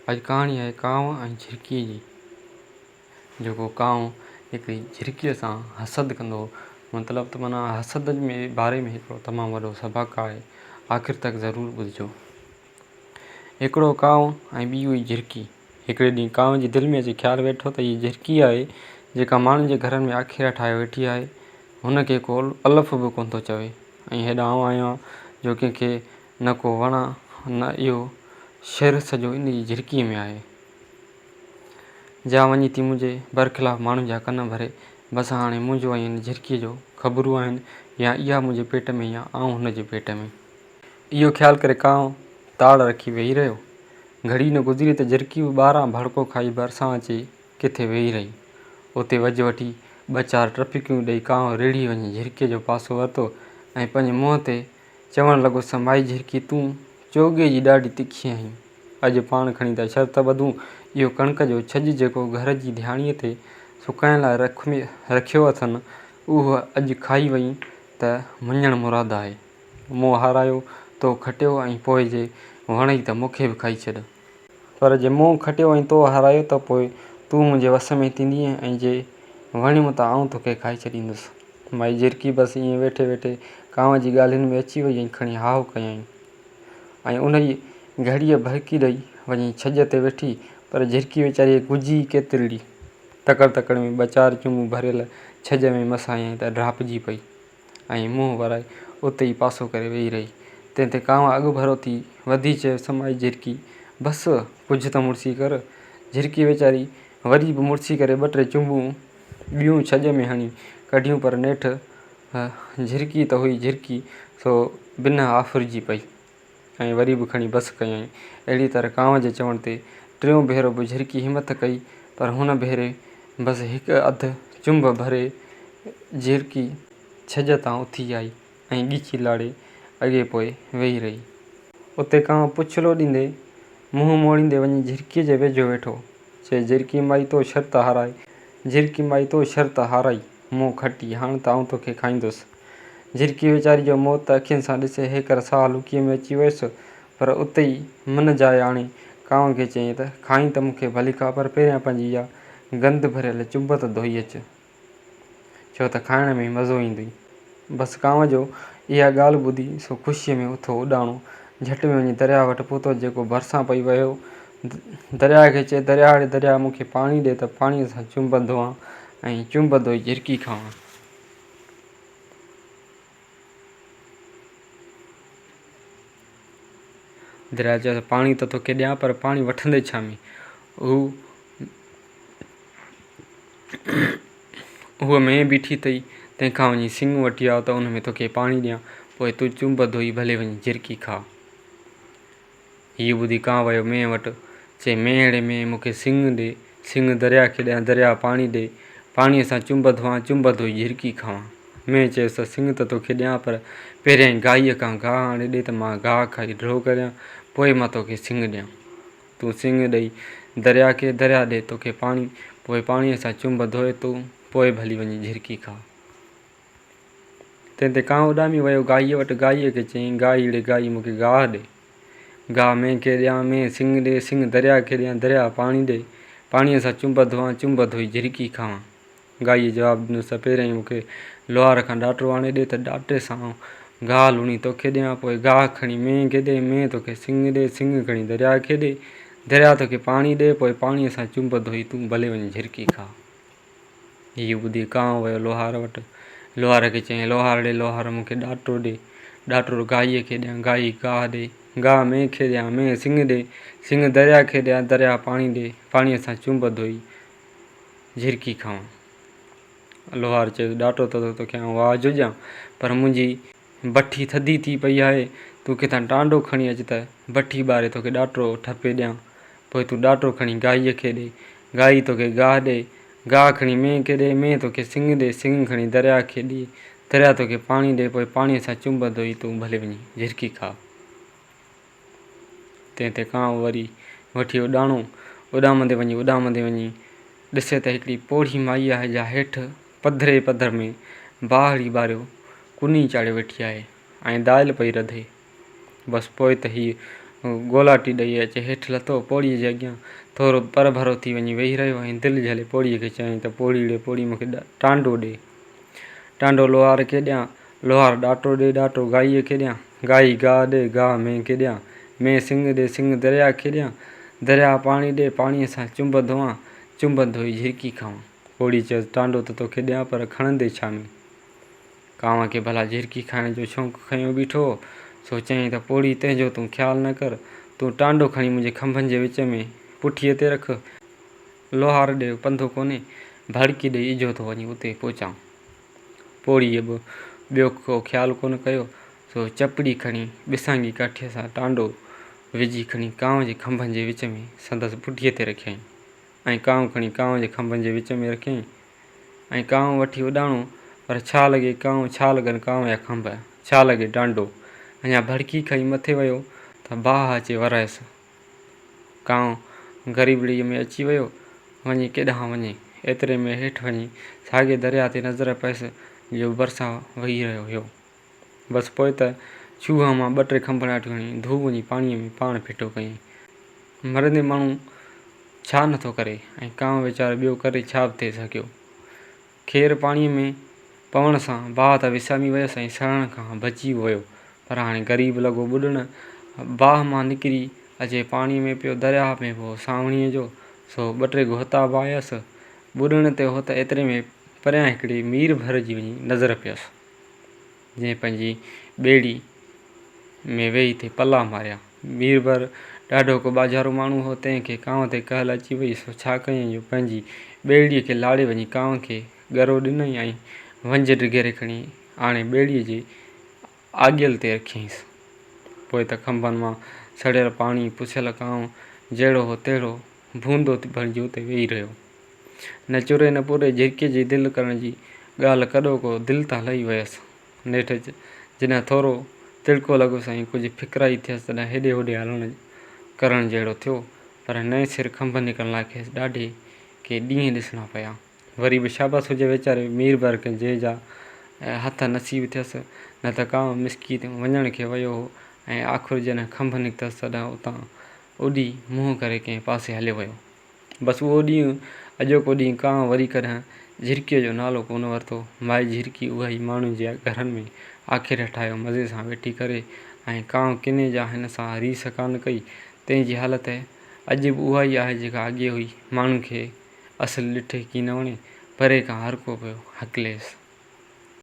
اڄ ڪهاڻي آهي ڪانء ۽ جهرڪيء جي. جيڪو ڪانء هڪڙي جهرڪيء سان حسد ڪندو هو. مطلب ته معنيٰ حسد ۾ باري ۾ هڪڙو تمام وڏو سبق آهي. آخر تڪ ضرور ٻڌجو. هڪڙو ڪانء ۽ ٻي هئي جهرڪي. هڪڙي ڏينهن ڪانء جي دل ۾ اچي خيال ويٺو ته هيء جهرڪي آهي، جيڪا ماڻهن جي گهرن ۾ آکيرا ٺاهيو ويٺي آهي. هن کي ڪو الف به ڪونه ٿو چوي ۽ هيڏانهن آئون آهيان جو ڪنهن کي نه ڪو وڻان نه اهو شعر سڄو ان جي جهرڪيء ۾ آهي. جا وڃي ٿي منهنجي برخلاف ماڻهن جا ڪن ڀري. بس هاڻي منهنجو ۽ ان جهرڪيء جو خبرون آهن يا اها منهنجي پيٽ ۾ يا آئون هن جي پيٽ ۾. اهو خيال ڪري ڪانء تاڙ رکي ويهي رهيو. گهڙي نه گذري ته جهرڪي به ٻاهران ڀڙڪو کائي ڀرسان اچي ڪٿي ويهي رهي. اتي وجهه وٺي ٻه چار ٽپڪيون ڏئي ڪانء ريڙهي وڃي جهرڪيء جو پاسو ورتو ۽ پنهنجي منهن تي چوڻ لڳو سمائي جهرڪي تون چوڳي جي ڏاڍي تکي آهين. اڄ پاڻ کڻي ٿا شرط ٻڌون، اهو ڪڻڪ جو ڇڄ جيڪو گهر جي ڌياڻيء تي سڪائڻ لاء رکيو اٿن، اهو اڄ کائي وئين ته مڃڻ مراد آهي. مون هارايو، تو کٽيو ۽ پوء جي وڻئي ته مون کي به کائي ڇڏ. پر جي مون کٽيو ۽ تو هارايو ته پوء تون منهنجي وس ۾ ٿيندينء ۽ جي وڻيم ته آئون توکي کائي ڇڏيندس. مائي جهرڪي بس ائين ويٺي ويٺي ڪانء جي ڳالهين ۾ اچي وئي ۽ کڻي هائو ڪيائين ۽ انهيء گهڙيء ڀرڪي ڏئي وڃي ڇڄ تي ويٺي، پر جهرڪي ويچاريء گجي ئي ڪيترڙي. تڪڙ تڪڙ ۾ ٻه چار چونبون ڀريل ڇڄ ۾ مس آيائين ته ڊاپجي پئي ۽ منهن ورائي اتي ئي پاسو ڪري ويهي رهي. تنهن تي ڪانء اڳڀرو ٿي وڌي چيس، مائي جهرڪي، بس، ڪجهه ته مڙسي ڪر. جهرڪي ويچاري وري به مڙسي ڪري ٻه ٽي چونبون ٻيون ڇڄ ۾ هڻي ڪڍيون پر نيٺ جهرڪي ته هئي جهرڪي سو بنهه آڦرجي پئي ۽ وري به کڻي بس ڪيائين. اهڙيء طرح ڪانء جي چوڻ تي ٽيون ڀيرو به جهرڪي همٿ ڪئي پر هن ڀيري بس هڪ اڌ چنب ڀري جهرڪي ڇڄ تان اٿي آئي ۽ ڳچي لاڙي اڳي پوء ويهي رهي. اتي ڪانء پڇلو ڏيندي منهن موڙيندي وڃي جهرڪيء جي ويجهو ويٺو. چي، جهرڪي مائي تو شرط هارائي، جهرڪي مائي تو شرط هارائي، مون کٽي، هاڻ ته آئون توکي کائيندس. جهرڪي ويچاري جو موت ته اکين سان ڏسي هيڪر ساهه لڪيء ۾ اچي ويس، پر اتي ئي من جاء آڻي ڪانء کي چيائين ته، کائين ته مون کي ڀلي کاء، پر پهريان پنهنجي اها گند ڀريل چنب ته ڌوئي اچ. ڇو ته کائڻ ۾ مزو ايندئي. بس ڪانء جو اها ڳالهه ٻڌي سو خوشيء ۾ اٿو اڏاڻو. جهٽ ۾ وڃي درياهه وٽ پهتو، جيڪو ڀرسان پئي وهيو. درياهه کي چئي، درياهه ڙي درياهه مون کي پاڻي ڏي ته پاڻيء سان چنب ڌوئان ۽ چنب ڌوئي جهرڪي کاوان. درياهه چيو ته پاڻي ته توکي ڏيان پر پاڻي وٺندي ڇا ۾؟ هو هوء مينهن بيٺي اٿئي، تنهن کان وڃي سڱ وٺي آ ته ان ۾ توکي پاڻي ڏيان، پوء تون چنب ڌوئي ڀلي وڃي جهرڪي کاء. هيء ٻڌي ڪانء ويو مينهن وٽ، چي، مينهن ڙي مينهن، مون کي سڱ ڏي، سڱ درياء کي ڏيان، درياء پاڻي ڏي، پاڻيء سان چنب ڌوئان، چنب ڌوئي جهرڪي کاوان. مينهن چيس ته سڱ ته توکي ڏيان، پر پهريائين گاهيء کان گاهه آڻي ڏي ته مان گاهه کائي ڍرو ڪريان، پوء مان توکي سڱ ڏيان. تون سڱ ڏئي درياء کي، درياء ڏي توکي پاڻي، پوء پاڻيء سان چنب ڌوئي تون پوء ڀلي وڃي جهرڪي کاء. تنهن تي ڪانء اڏامي ويو گاهيء وٽ، گاهيء کي چيائين، گاهي ڙي گاهي مون کي گاهه ڏي، گاهه مينهن کي ڏيان، مينهن سڱ ڏي، سڱ درياء کي ڏيان، درياء پاڻي ڏي، پاڻيء سان چنب ڌوئان، چنب ڌوئي جهرڪي کاوان. گاهيء جواب ڏنس ته پهريائين مون کي لوهار کان ڏاٽو آڻي ڏي ته ڏاٽي سان آئون گاهه لڻي توکي ڏيان، پوء گاهه کڻي مينهن کي ڏي، مينهن توکي سڱ ڏي، سڱ کڻي درياء کي ڏي، درياء توکي پاڻي ڏي، پوء پاڻيء سان چنب ڌوئي تون ڀلي وڃي جهرڪي کاء. هيء ٻڌي ڪانء ويو لوهار وٽ. لوهار کي چيائين، لوهار ڙي لوهار مون کي ڏاٽو ڏي، ڏاٽو گاهيء کي ڏيان، گاهي گاهه ڏي، گاهه مينهن کي ڏيان، مينهن سڱ ڏي، سڱ درياء کي ڏيان، درياء پاڻي ڏي، پاڻيء سان چنب ڌوئي جهرڪي کاوان. لوهار چيس، ڏاٽو ته توکي آئون واهه جو ڏيان، پر منهنجي بٺي ٿڌي ٿي پئي آهي، تون ڪٿان ٽانڊو کڻي اچ ته بٺي ٻاري توکي ڏاٽو ٺپي ڏيان. پوء تون ڏاٽو کڻي گاهيء کي ڏي، گاهي توکي گاهه ڏي، گاهه کڻي مينهن کي ڏي، مينهن توکي سڱ ڏي، سڱ کڻي درياء کي ڏي، درياء توکي پاڻي ڏي، پوء پاڻيء سان چنب ڌوئي تون ڀلي وڃي جهرڪي کاء. تنهن تي ڪانء وري وٺي اڏاڻو. اڏامندي وڃي اڏامندي وڃي ڏسي ته هڪڙي پوڙهي مائي آهي جا هيٺ پڌري پڌر ۾ باهڙي ٻاريو ڪني چاڙهيو ويٺي آهي ۽ دائل پئي رڌي. بس پوء ته هيء گولاٽي ڏئي اچي هيٺ لٿو. پوڙهيء جي اڳيان ٿورو پرڀرو ٿي وڃي ويهي رهيو ۽ دل جهلي پوڙهيء کي چيائين ته پوڙهي ڙي پوڙهي مون کي ٽانڊو ڏي. ٽانڊو لوهار کي ڏيان، لوهار ڏاٽو ڏي، ڏاٽو گاهيء کي ڏيان، گاهي گاهه ڏي، گاهه مينهن کي ڏيان، مينهن سنگ ڏي، سنگ درياهه کي ڏيان، درياهه پاڻي ڏي، پاڻيء سان چنب ڌوئان، چنب ڌوئي جهرڪي کاوان. پوڙهي چيس، ٽانڊو ته توکي ڏيان پر کڻندي ڇا ۾؟ ڪانء کي ڀلا جهرڪي کائڻ جو شونق کنيو بيٺو هو، سو چيائين ته پوڙهي تنهن جو تون خيال نه ڪر، تون ٽانڊو کڻي منهنجي کنڀن جي وچ ۾ پٺيء تي رک، لوهار ڏي پنڌ ڪونهي، ڀڙڪي ڏيئي اجهو ٿو وڃي اتي پهچان. پوڙهيء به ٻيو ڪو خيال ڪونه ڪيو، سو چپڙي کڻي ٻسانگي ڪاٺيء سان ٽانڊو وجهي کڻي ڪانء جي کنڀن جي وچ ۾ سندس پٺيء تي رکيائين ۽ ڪانء کڻي ڪانء جي کنڀن جي وچ ۾ رکيائين ۽ ڪانء وٺي اڏاڻو، پر ڇا لڳي ڪانء، ڇا لڳن ڪانء جا کنڀ، ڇا لڳي ٽانڊو. اڃا ڀڙڪي کڻي مٿي ويو ته باهه اچي ورايس. ڪانء غريبڙيء ۾ اچي ويو، وڃي ڪيڏانهن وڃي. ايتري ۾ هيٺ وڃي ساڳئي درياهه تي نظر پيس جو ڀرسان وهي رهيو هيو. بس پوء ته ڇوهه مان ٻه ٽي کنڀڙاٽيون هڻي ڌو وڃي پاڻيء ۾ پاڻ ڦٽو ڪيائين. مرندي ماڻهو ڇا نٿو ڪري ۽ ڪانء ويچارو ٻيو ڪري ڇا به ٿي سگهيو. کير پاڻيء ۾ پوڻ سان باهه ته وسامي ويس ۽ سڙڻ کان بچي به ويو، پر هاڻي غريب لڳو ٻڏڻ. باهه مان نڪري اچي پاڻيء ۾ پيو. درياهه ۾ به هو سانوڻيء جو، سو ٻه ٽي غوطا به آيس. ٻڏڻ تي هو ته ايتري ۾ پريان هڪڙي ميربحر جي وڃي نظر پيس، جنهن پنهنجي ٻيڙي ۾ ويهي ٿي پلا ماريا. ميربحر ڏاڍو ڪو ٻاجهارو ماڻهو هو، تنهن کي ڪانء تي ڪهل اچي وئي، سو ڇا ڪيائين جو پنهنجي ٻيڙيء کي لاڙي وڃي ڪانء کي ڳرو ڏنائين ۽ ونجهه ڊگهيري کڻي آڻي ٻيڙيء جي آڳيل تي رکيائينس. پوء ته کنڀن مان سڙيل پاڻي پسيل ڪانء جهڙو هو تهڙو ڀوندو بڻجي اتي ويهي رهيو. نه چري نه پوري جهرڪيء جي دل ڪرڻ جي ڳالهه ڪڏهوڪو دل تان لهي ويس. نيٺ جڏهن ٿورو تڙڪو لڳس ۽ ڪجهه فڪرائي ٿيس تڏهن هيڏي هوڏي هلڻ ڪرڻ جهڙو ٿيو، پر نئين سر کنڀ نڪرڻ لاء کيس ڏاڍي ڪي ڏينهن ڏسڻا پيا. وري به شابس هجي ويچاري ميربحر کي جنهن جا هٿ نصيب ٿيس، نه ته ڪانء مسڪين وڃڻ کي ويو هو ۽ آخر جڏهن کنڀ نڪتس تڏهن اتان اڏي منهن ڪري ڪنهن پاسي هليو ويو. بس اهو ڏينهن، اڄوڪو ڏينهن ڪانء وري ڪڏهن جهرڪيء جو نالو ڪونه ورتو. مائي جهرڪي اها ئي ماڻهن جي گهرن ۾ آکيرا ٺاهيو مزي سان ويٺي ڪري ۽ ڪانء ڪني جا هن سان ريس ڪانه ڪئي، تنهن جي حالت اڄ به اها ئي آهي جيڪا اڳي هئي. ماڻهن کي اصل ڏٺي ڪين وڻي، پري کان هرڪو پيو هڪليس.